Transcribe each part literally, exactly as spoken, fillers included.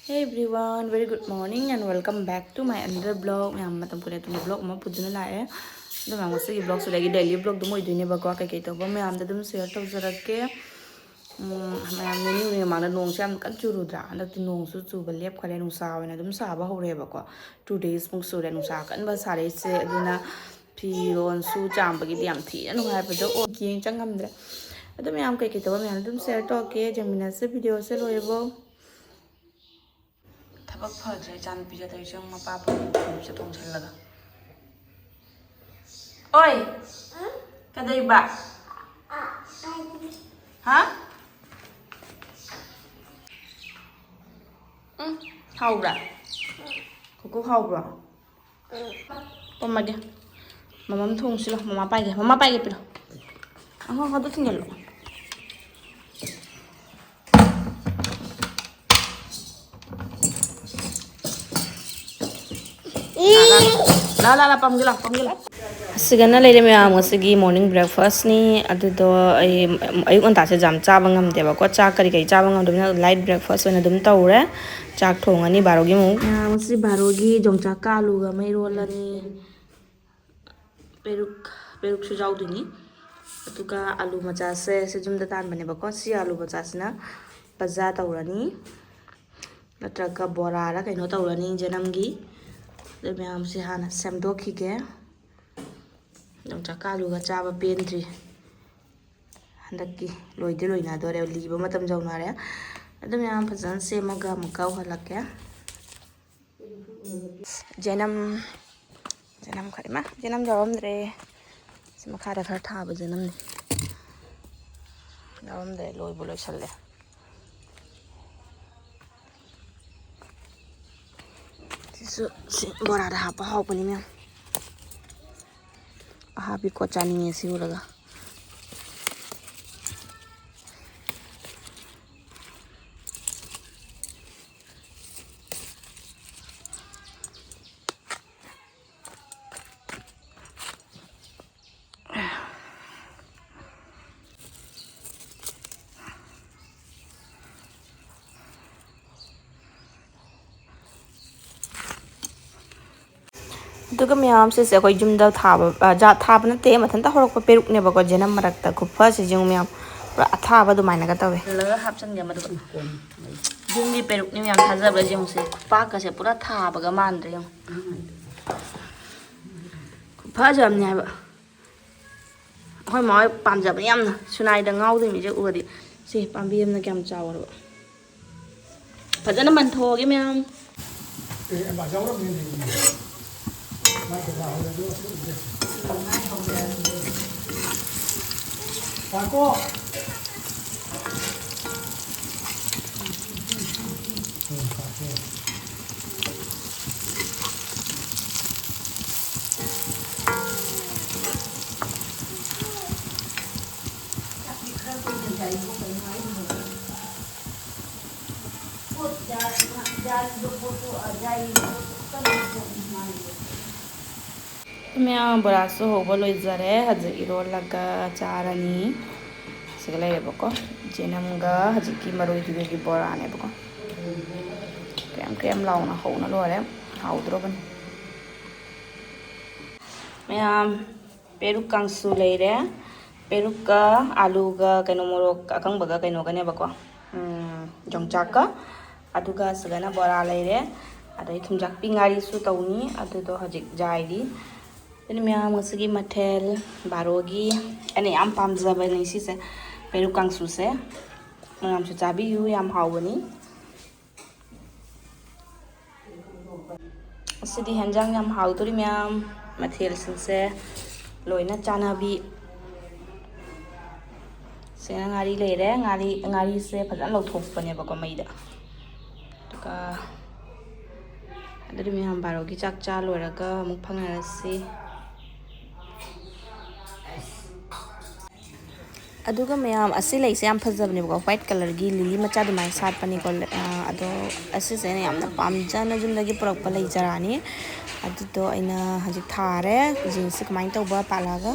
Hey everyone, very good morning and welcome back to my another vlog. ꯃꯌꯥꯝ ꯃꯇꯝ ꯀꯨꯏꯅ ꯇꯨꯡꯗ vlog ꯑꯃ ꯄꯨꯗꯨꯅ ꯂꯥꯛꯑꯦ꯫ ꯑꯗꯣ ꯃꯌꯥꯝ ꯉꯁꯤꯒꯤ vlogꯁꯤꯗꯒꯤ daily vlog ꯑꯗꯨꯝ ꯑꯣꯏꯗꯣꯏꯅꯦꯕꯀꯣ꯫ ꯀꯩꯀꯩ ꯇꯧꯕ ꯃꯌꯥꯝꯗ ꯑꯗꯨꯝ share ꯇꯧꯖꯔꯛꯀꯦ꯫ ꯎꯝ, ꯃꯌꯥꯝ ꯅꯤꯅꯤ ꯍꯨꯝꯅꯤ ꯃꯃꯥꯡꯗ ꯅꯣꯡꯁꯦ ꯌꯥꯝ ꯀꯟꯅ ꯆꯨꯔꯨꯗ꯭ꯔꯥ? ꯍꯟꯗꯛꯇꯤ ꯅꯣꯡꯁꯨ ꯆꯨꯕ ꯂꯦꯞꯈ꯭ꯔꯦ, ꯅꯨꯡꯁꯥ ꯑꯣꯏꯅ ꯑꯗꯨꯝ ꯁꯥꯕ ꯍꯧꯔꯦꯕꯀꯣ꯫ Two days ꯃꯨꯛ ꯁꯨꯔꯦ ꯅꯨꯡꯁꯥ ꯑꯀꯟꯕ ꯁꯥꯔꯛꯏꯁꯦ꯫ ꯑꯗꯨꯅ ꯐꯤꯔꯣꯟꯁꯨ ꯆꯥꯝꯕꯒꯤꯗꯤ ꯌꯥꯝ ꯊꯤꯅ ꯅꯨꯡꯉꯥꯏꯕꯗꯣ ꯑꯣꯏ꯫ ꯌꯦꯡ ꯆꯪ ꯉꯝꯗ꯭ꯔꯦ꯫ ꯑꯗꯨ ꯃꯌꯥꯝ ꯀꯩꯀꯩ ꯇꯧꯕ ꯃꯌꯥꯝ ꯑꯗꯨꯝ share ꯇꯧꯔꯛꯀꯦ꯫ ꯌꯦꯡꯃꯤꯟꯅꯁꯦ videoꯁꯦ ꯂꯣꯏꯔꯕꯣ? ꯊꯕꯛ ꯐꯗ꯭ꯔꯦ ꯏꯆꯥꯅꯨꯄꯤꯁꯦ ꯇꯧꯔꯤꯁꯦ, ꯌꯦꯡꯉꯨ, ꯃꯄꯥ ꯄꯨꯔꯤ ꯐꯤꯕꯝꯁꯦ ꯊꯣꯡꯁꯜꯂꯒ꯫ ꯑꯣꯏ! ꯀꯩꯗꯧꯔꯤꯕ? ꯍꯥ? ꯎꯝ, ꯍꯥꯎꯕ꯭ꯔꯥ? ꯀꯣꯀꯣ ꯍꯥꯎꯕ꯭ꯔꯣ? ꯄꯝꯃꯒꯦ꯫ ꯃꯃꯝ ꯊꯣꯡꯁꯤꯂꯣ꯫ ꯃꯃꯥ ꯄꯥꯏꯒꯦ꯫ ꯃꯃꯥ ꯄꯥꯏꯒꯦ ꯄꯤꯔꯣ꯫ ꯑꯍꯣ, ꯍꯣ, ꯑꯗꯨ ꯊꯤꯡꯖꯜꯂꯣ꯫ ꯂꯥ, ꯂꯥ, ꯂꯥ, ꯄꯝꯒꯦ ꯂꯥ, ꯄꯝꯒꯦ ꯂꯥ꯫ ꯑꯁꯤꯒꯅ ꯂꯩꯔꯦ ꯃꯌꯥꯝ, ꯉꯁꯤꯒꯤ morning breakfastꯅꯤ꯫ ꯑꯗꯨꯗꯣ ꯑꯩ ꯑꯌꯨꯛ ꯉꯟꯇꯥꯁꯦ ꯌꯥꯝ ꯆꯥꯕ ꯉꯝꯗꯦꯕꯀꯣ, ꯆꯥꯛ ꯀꯔꯤ ꯀꯔꯤ ꯆꯥꯕ ꯉꯝꯗꯕꯅꯤꯅ light breakfast ꯑꯣꯏꯅ ꯑꯗꯨꯝ ꯇꯧꯔꯦ꯫ ꯆꯥꯛ ꯊꯣꯡꯉꯅꯤ ꯕꯥꯔꯣꯒꯤ ꯑꯃꯨꯛ꯫ ꯃꯌꯥꯝ, ꯉꯁꯤ ꯕꯥꯔꯣꯒꯤ ꯌꯣꯡꯆꯥꯛꯀ ꯑꯂꯨꯒ ꯑꯃ ꯏꯔꯣꯜꯂꯅꯤ꯫ ꯄꯦꯔꯨꯛ, ꯄꯦꯔꯨꯛꯁꯨ ꯌꯥꯎꯗꯣꯏꯅꯤ꯫ ꯑꯗꯨꯒ ꯑꯂꯨ ꯃꯆꯥꯁꯦ ꯁꯤ ꯌꯨꯝꯗ ꯇꯥꯟꯕꯅꯦꯕꯀꯣ꯫ ꯁꯤ ꯑꯂꯨ ꯃꯆꯥꯁꯤꯅ ꯄꯖꯥ ꯇꯧꯔꯅꯤ, ꯅꯠꯇ꯭ꯔꯒ ꯕꯣꯔꯥꯔ ꯀꯩꯅꯣ ꯇꯧꯔꯅꯤ ꯖꯅꯝꯒꯤ꯫ ꯑꯗꯨ ꯃꯌꯥꯝꯁꯦ ꯍꯥꯟꯅ ꯁꯦꯝꯗꯣꯛꯈꯤꯒꯦ꯫ ꯌꯣꯡꯆꯥꯛꯀ ꯑꯂꯨꯒ ꯆꯥꯕ ꯄꯦꯟꯗ꯭ꯔꯤ꯫ ꯍꯟꯗꯛꯀꯤ ꯂꯣꯏꯗꯤ ꯂꯣꯏꯅꯗꯣꯔꯦ, ꯂꯤꯕ ꯃꯇꯝ ꯌꯧꯅꯔꯦ꯫ ꯑꯗꯨ ꯃꯌꯥꯝ ꯐꯖꯅ ꯁꯦꯝꯃꯒ ꯑꯃꯨꯛꯀ ꯎꯍꯜꯂꯛꯀꯦ꯫ ꯖꯦꯅꯝ, ꯖꯦꯅꯝ ꯈꯔ, ꯏꯃꯥ, ꯖꯦꯅꯝ ꯌꯥꯎꯔꯝꯗ꯭ꯔꯦ꯫ ꯁꯤ ꯃꯈꯥꯗ ꯈꯔ ꯊꯥꯕ ꯖꯦꯅꯝꯅꯤ꯫ ꯌꯥꯎꯔꯝꯗ꯭ꯔꯦ, ꯂꯣꯏꯕꯨ ꯂꯣꯏꯁꯜꯂꯦ꯫ ꯁꯤꯁꯨ ꯁꯤ ꯕꯣꯔꯥꯗ ꯍꯥꯞꯄ ꯍꯥꯎꯕꯅꯤ ꯃꯌꯥꯝ꯫ ꯑꯍꯥꯕꯤꯀꯣ ꯆꯥꯅꯤꯡꯉꯦ ꯁꯤ ꯎꯔꯒ꯫ ꯑꯗꯨꯒ ꯃꯌꯥꯝ, ꯁꯤꯁꯦ ꯑꯩꯈꯣꯏ ꯌꯨꯝꯗ ꯊꯥꯕ, ꯑ, ꯖꯥꯠ ꯊꯥꯕ ꯅꯠꯇꯦ, ꯃꯊꯟꯇ ꯍꯧꯔꯛꯄ ꯄꯦꯔꯨꯛꯅꯦꯕꯀꯣ, ꯖꯦꯅꯝ ꯃꯔꯛꯇ꯫ ꯈꯨꯐꯁꯦ ꯌꯦꯡꯉꯨ ꯃꯌꯥꯝ, ꯄꯨꯔꯥ ꯑꯊꯥꯕ ꯑꯗꯨꯃꯥꯏꯅꯒ ꯇꯧꯋꯦ꯫ ꯂꯣꯏꯔꯒ ꯍꯥꯞꯆꯤꯟꯒꯦ ꯃꯗꯨꯒ꯫ ꯌꯨꯝꯒꯤ ꯄꯦꯔꯨꯛꯅꯤ ꯃꯌꯥꯝ, ꯊꯥꯖꯕ꯭ꯔꯥ ꯌꯦꯡꯉꯨꯁꯦ꯫ ꯈꯨꯄꯥꯛꯀꯁꯦ ꯄꯨꯔꯥ ꯊꯥꯕꯒ ꯃꯥꯟꯗ꯭ꯔꯦ ꯌꯦꯡꯉꯨ꯫ ꯈꯨꯐꯁꯦ ꯌꯥꯝꯅꯤ ꯍꯥꯏꯕ꯫ ꯑꯩꯈꯣꯏ ꯃꯥ ꯍꯣꯏ ꯄꯥꯝꯖꯕꯅꯤ ꯌꯥꯝꯅ꯫ ꯁꯨꯅꯥꯏꯗ ꯉꯥꯎꯗꯣꯏ ꯃꯤꯁꯦ ꯎꯔꯗꯤ꯫ ꯁꯤ ꯄꯥꯝꯕꯤ ꯑꯃꯅ ꯀꯌꯥꯝ ꯆꯥꯎꯔꯕ꯫ ꯐꯖꯅ ꯃꯟꯊꯣꯛꯑꯒꯦ ꯃꯌꯥꯝ꯫ ꯑꯦ, ꯑꯦ, ꯕꯥ, ꯌꯥꯎꯔꯝꯃꯦꯅꯦ꯫ ꯃꯥꯏ ꯀꯩꯀꯥ ꯍꯧꯔꯦ, ꯑꯗꯨ ꯑꯝꯇ ꯎꯗꯦ꯫ ꯉꯥꯏꯈꯣ꯫ ꯎꯝ, ꯉꯥꯏꯈꯣ꯫ ꯆꯥꯛꯇꯤ ꯈꯔ ꯀꯨꯏꯅ ꯆꯥꯏꯀꯣ, ꯀꯩꯅꯣ ꯍꯥꯏꯁꯤꯕꯣ? ꯄꯣꯠ ꯌꯥ-, ꯌꯥꯔꯤꯕ ꯄꯣꯠꯇꯣ, ꯑ, ꯌꯥꯔꯤꯕ ꯄꯣꯠꯇꯣ ꯀꯟꯅ ꯄꯣꯠꯅꯤ ꯃꯥꯒꯤꯗꯣ꯫ ꯃꯌꯥꯝ, ꯕꯣꯔꯥꯁꯨ ꯍꯧꯕ ꯂꯣꯏꯖꯔꯦ꯫ ꯍꯧꯖꯤꯛ ꯏꯔꯣꯜꯂꯒ ꯆꯥꯔꯅꯤ꯫ ꯁꯤꯒ ꯂꯩꯔꯦꯕꯀꯣ, ꯆꯦꯅꯝꯒ ꯍꯧꯖꯤꯛꯀꯤ ꯃꯔꯣꯏꯗꯨꯒꯒꯤ ꯕꯣꯔꯥꯅꯦꯕꯀꯣ꯫ ꯀ꯭ꯔꯦꯝ ꯀ꯭ꯔꯦꯝ ꯂꯥꯎꯅ ꯍꯧꯅ ꯂꯣꯏꯔꯦ꯫ ꯍꯥꯎꯗ꯭ꯔꯣꯕꯅꯤ꯫ ꯃꯌꯥꯝ, ꯄꯦꯔꯨꯛ ꯀꯥꯡꯁꯨ ꯂꯩꯔꯦ꯫ ꯄꯦꯔꯨꯛꯀ ꯑꯥꯂꯨꯒ ꯀꯩꯅꯣ, ꯃꯣꯔꯣꯛ ꯑꯀꯪꯕꯒ ꯀꯩꯅꯣꯒꯅꯦꯕꯀꯣ, ꯎꯝ, ꯌꯣꯡꯆꯥꯛꯀ꯫ ꯑꯗꯨꯒ ꯁꯤꯗꯅ ꯕꯣꯔꯥ ꯂꯩꯔꯦ꯫ ꯑꯗꯩ ꯊꯨꯝꯖꯥꯛꯄꯤ ꯉꯥꯔꯤꯁꯨ ꯇꯧꯅꯤ꯫ ꯑꯗꯨꯗꯣ ꯍꯧꯖꯤꯛ ꯌꯥꯏꯔꯤ꯫ ꯑꯗꯨꯅ ꯃꯌꯥꯝ, ꯉꯁꯤꯒꯤ ꯃꯊꯦꯜ ꯕꯥꯔꯣꯒꯤ ꯑꯩꯅ ꯌꯥꯝ ꯄꯥꯝꯖꯕꯅꯤ ꯁꯤꯁꯦ, ꯄꯦꯔꯨꯛ ꯀꯥꯡꯁꯨꯁꯦ꯫ ꯃꯌꯥꯝꯁꯨ ꯆꯥꯕꯤꯌꯨ, ꯌꯥꯝ ꯍꯥꯎꯕꯅꯤ꯫ ꯉꯁꯤꯗꯤ ꯍꯦꯟꯖꯥꯡ ꯌꯥꯝ ꯍꯥꯎꯗꯣꯔꯤ ꯃꯌꯥꯝ, ꯃꯊꯦꯜꯁꯤꯡꯁꯦ ꯂꯣꯏꯅ ꯆꯥꯟꯅꯕꯤ꯫ ꯁꯤꯅ ꯉꯥꯔꯤ ꯂꯩꯔꯦ꯫ ꯉꯥꯔꯤ, ꯉꯥꯔꯤꯁꯦ ꯐꯖꯅ ꯂꯧꯊꯣꯛꯄꯅꯦꯕꯀꯣ ꯃꯩꯗ꯫ ꯑꯗꯨꯒ ꯑꯗꯨꯗꯤ ꯃꯌꯥꯝ, ꯕꯥꯔꯣꯒꯤ ꯆꯥꯛ ꯆꯥ ꯂꯣꯏꯔꯒ ꯑꯃꯨꯛ ꯐꯪꯅꯔꯁꯤ꯫ ꯑꯗꯨꯒ ꯃꯌꯥꯝ, ꯑꯁꯤ ꯂꯩꯁꯦ ꯌꯥꯝ ꯐꯖꯕꯅꯦꯕꯀꯣ, white colourꯒꯤ lily ꯃꯆꯥ ꯑꯗꯨꯃꯥꯏꯅ ꯁꯥꯠꯄꯅꯤꯀꯣ꯫ ꯑ, ꯑꯗꯣ ꯑꯁꯤꯁꯦ ꯑꯩꯅ ꯌꯥꯝꯅ ꯄꯥꯝꯖꯅ ꯌꯨꯝꯗꯒꯤ ꯄꯨꯔꯛꯄ ꯂꯩ ꯆꯥꯔꯥꯅꯤ꯫ ꯑꯗꯨꯗꯣ ꯑꯩꯅ ꯍꯧꯖꯤꯛ ꯊꯥꯔꯦ꯫ ꯌꯦꯡꯁꯤ ꯀꯃꯥꯏꯅ ꯇꯧꯕ ꯄꯥꯜꯂꯛꯑꯒ꯫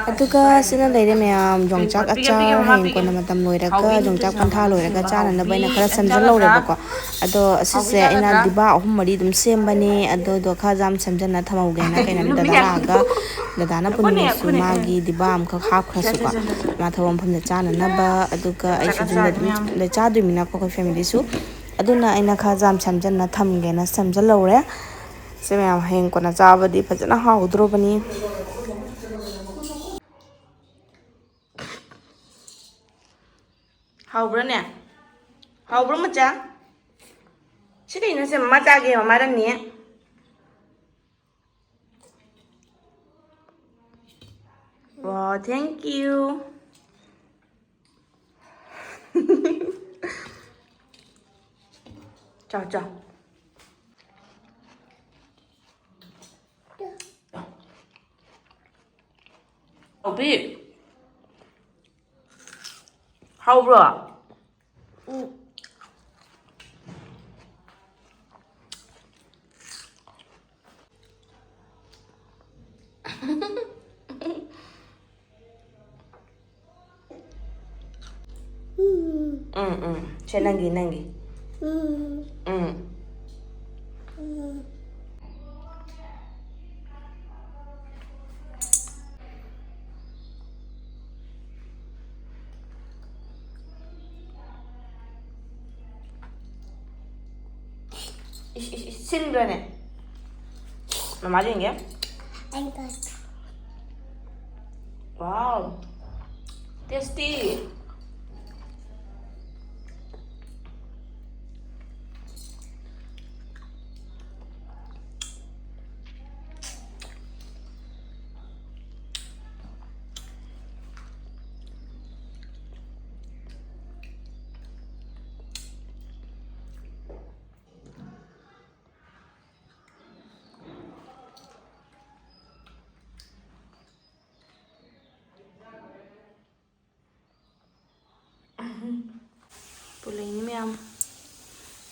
ꯑꯗꯨꯒ ꯁꯤꯅ ꯂꯩꯔꯦ ꯃꯌꯥꯝ, ꯌꯣꯡꯆꯥꯛ ꯑꯆꯥꯔ ꯍꯌꯦꯡ ꯀꯣꯟꯅ ꯃꯇꯝ ꯂꯣꯏꯔꯒ, ꯌꯣꯡꯆꯥꯛ ꯄꯟꯊꯥ ꯂꯣꯏꯔꯒ ꯆꯥꯅꯅꯕ ꯑꯩꯅ ꯈꯔ ꯁꯦꯝꯖꯤꯜꯍꯧꯔꯦꯕꯀꯣ꯫ ꯑꯗꯣ ꯑꯁꯤꯁꯦ ꯑꯩꯅ ꯗꯤꯕꯥ ꯑꯍꯨꯝ ꯃꯔꯤ ꯑꯗꯨꯝ ꯁꯦꯝꯕꯅꯦ꯫ ꯑꯗꯨꯗꯣ ꯈꯔ ꯌꯥꯝ ꯁꯦꯝꯖꯟꯅ ꯊꯝꯍꯧꯒꯦꯅ ꯀꯩꯅꯣ ꯗꯗꯥ ꯂꯥꯛꯑꯒ, ꯗꯗꯥꯅ ꯄꯨꯅꯤꯡꯉꯁꯨ ꯃꯥꯒꯤ ꯗꯤꯕꯥ ꯑꯃꯈꯛ ꯍꯥꯞꯈ꯭ꯔꯁꯨꯀꯣ, ꯃꯥ ꯊꯕꯛ ꯃꯐꯝꯗ ꯆꯥꯅꯅꯕ꯫ ꯑꯗꯨꯒ ꯑꯩꯁꯨ ꯌꯨꯝꯗ ꯑꯗꯨꯝ ꯂꯣꯏ ꯆꯥꯗꯣꯏꯃꯤꯅꯀꯣ ꯑꯩꯈꯣꯏ ꯐꯦꯃꯤꯂꯤꯁꯨ꯫ ꯑꯗꯨꯅ ꯑꯩꯅ ꯈꯔ ꯌꯥꯝ ꯁꯦꯝꯖꯟꯅ ꯊꯝꯒꯦꯅ ꯁꯦꯝꯖꯜꯍꯧꯔꯦ꯫ ꯁꯤ ꯃꯌꯥꯝ ꯍꯌꯦꯡ ꯀꯣꯟꯅ ꯆꯥꯕꯗꯤ ꯐꯖꯅ ꯍꯥꯎꯗ꯭ꯔꯣꯕꯅꯤ꯫ ꯍꯥꯎꯕ꯭ꯔꯥꯅꯦ? ꯍꯥꯎꯕ꯭ꯔꯣ ꯃꯆꯥ? ꯁꯤ ꯀꯩꯅꯣ ꯁꯦ, ꯃꯃꯥ ꯆꯥꯒꯦ, ꯃꯃꯥ ꯔꯟꯅꯤ꯫ ꯋꯥ, thank you꯫ ꯆꯥꯎ, ꯆꯥꯎ꯫ ꯆꯥꯎꯕꯤ꯫ ꯍꯥꯎꯕ꯭ꯔꯣ? ꯎꯝ, ꯎꯝ꯫ ꯁꯦ, ꯅꯪꯒꯤ, ꯅꯪꯒꯤ꯫ ꯎꯝ꯫ ꯏꯁ, ꯏꯁ, ꯏꯁ, ꯁꯤꯟꯕ꯭ꯔꯅꯦ? ꯃꯃꯥꯗꯤ ꯌꯦꯡꯒꯦ꯫ ꯑꯩ ꯄꯥꯏ꯫ Wow, tasty꯫ ꯄꯨꯂꯩꯅꯤ ꯃꯌꯥꯝ꯫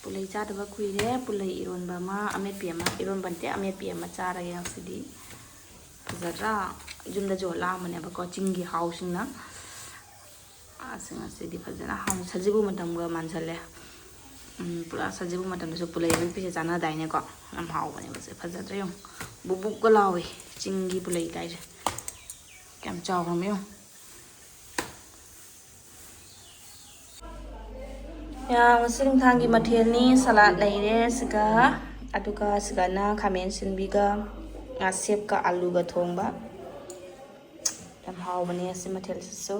ꯄꯨꯂꯩ ꯆꯥꯗꯕ ꯀꯨꯏꯔꯦ꯫ ꯄꯨꯂꯩ ꯏꯔꯣꯟꯕ ꯑꯃ, ꯑꯃꯦꯠꯄꯤ ꯑꯃ, ꯏꯔꯣꯟꯕ ꯅꯠꯇꯦ, ꯑꯃꯦꯠꯄꯤ ꯑꯃ ꯆꯥꯔꯒꯦ ꯉꯁꯤꯗꯤ꯫ ꯐꯖꯗ꯭ꯔꯥ? ꯌꯨꯝꯗꯁꯨ ꯂꯥꯛꯑꯝꯕꯅꯦꯕꯀꯣ, ꯆꯤꯡꯒꯤ ꯍꯥꯎꯁꯤꯡꯅ꯫ ꯑꯁ, ꯉꯁꯤꯗꯤ ꯐꯖꯅ ꯍꯥꯎꯅ, ꯁꯖꯤꯕꯨ ꯃꯇꯝꯒ ꯃꯥꯟꯁꯜꯂꯦ꯫ ꯎꯝ, ꯄꯨꯔꯥ ꯁꯖꯤꯕꯨ ꯃꯇꯝꯗꯁꯨ ꯄꯨꯂꯩ ꯑꯃ ꯄꯤꯖ ꯆꯥꯟꯅꯗꯥꯏꯅꯦꯀꯣ꯫ ꯌꯥꯝ ꯍꯥꯎꯕꯅꯦꯕ ꯁꯦ, ꯐꯖꯗ꯭ꯔꯥ ꯌꯦꯡꯉꯨ꯫ ꯕꯨꯛ ꯕꯨꯛꯀ ꯂꯥꯎꯋꯦ ꯆꯤꯡꯒꯤ ꯄꯨꯂꯩ ꯀꯥꯏꯁꯦ꯫ ꯀꯌꯥꯝ ꯆꯥꯎꯈ꯭ꯔꯕ ꯌꯦꯡꯉꯨ꯫ ꯌꯥ, ꯉꯁꯤ ꯅꯨꯡꯗꯥꯡꯒꯤ ꯃꯊꯦꯜꯅꯤ, ꯁꯂꯥꯗ ꯂꯩꯔꯦ ꯁꯤꯒ, ꯑꯗꯨꯒ ꯁꯤꯒꯅ ꯈꯥꯃꯦꯟ ꯑꯁꯤꯟꯕꯤꯒ ꯉꯥꯁꯦꯞꯀ ꯑꯂꯨꯒ ꯊꯣꯡꯕ꯫ ꯌꯥꯝ ꯍꯥꯎꯕꯅꯦ ꯑꯁꯤ ꯃꯊꯦꯜꯁꯤꯁꯨ꯫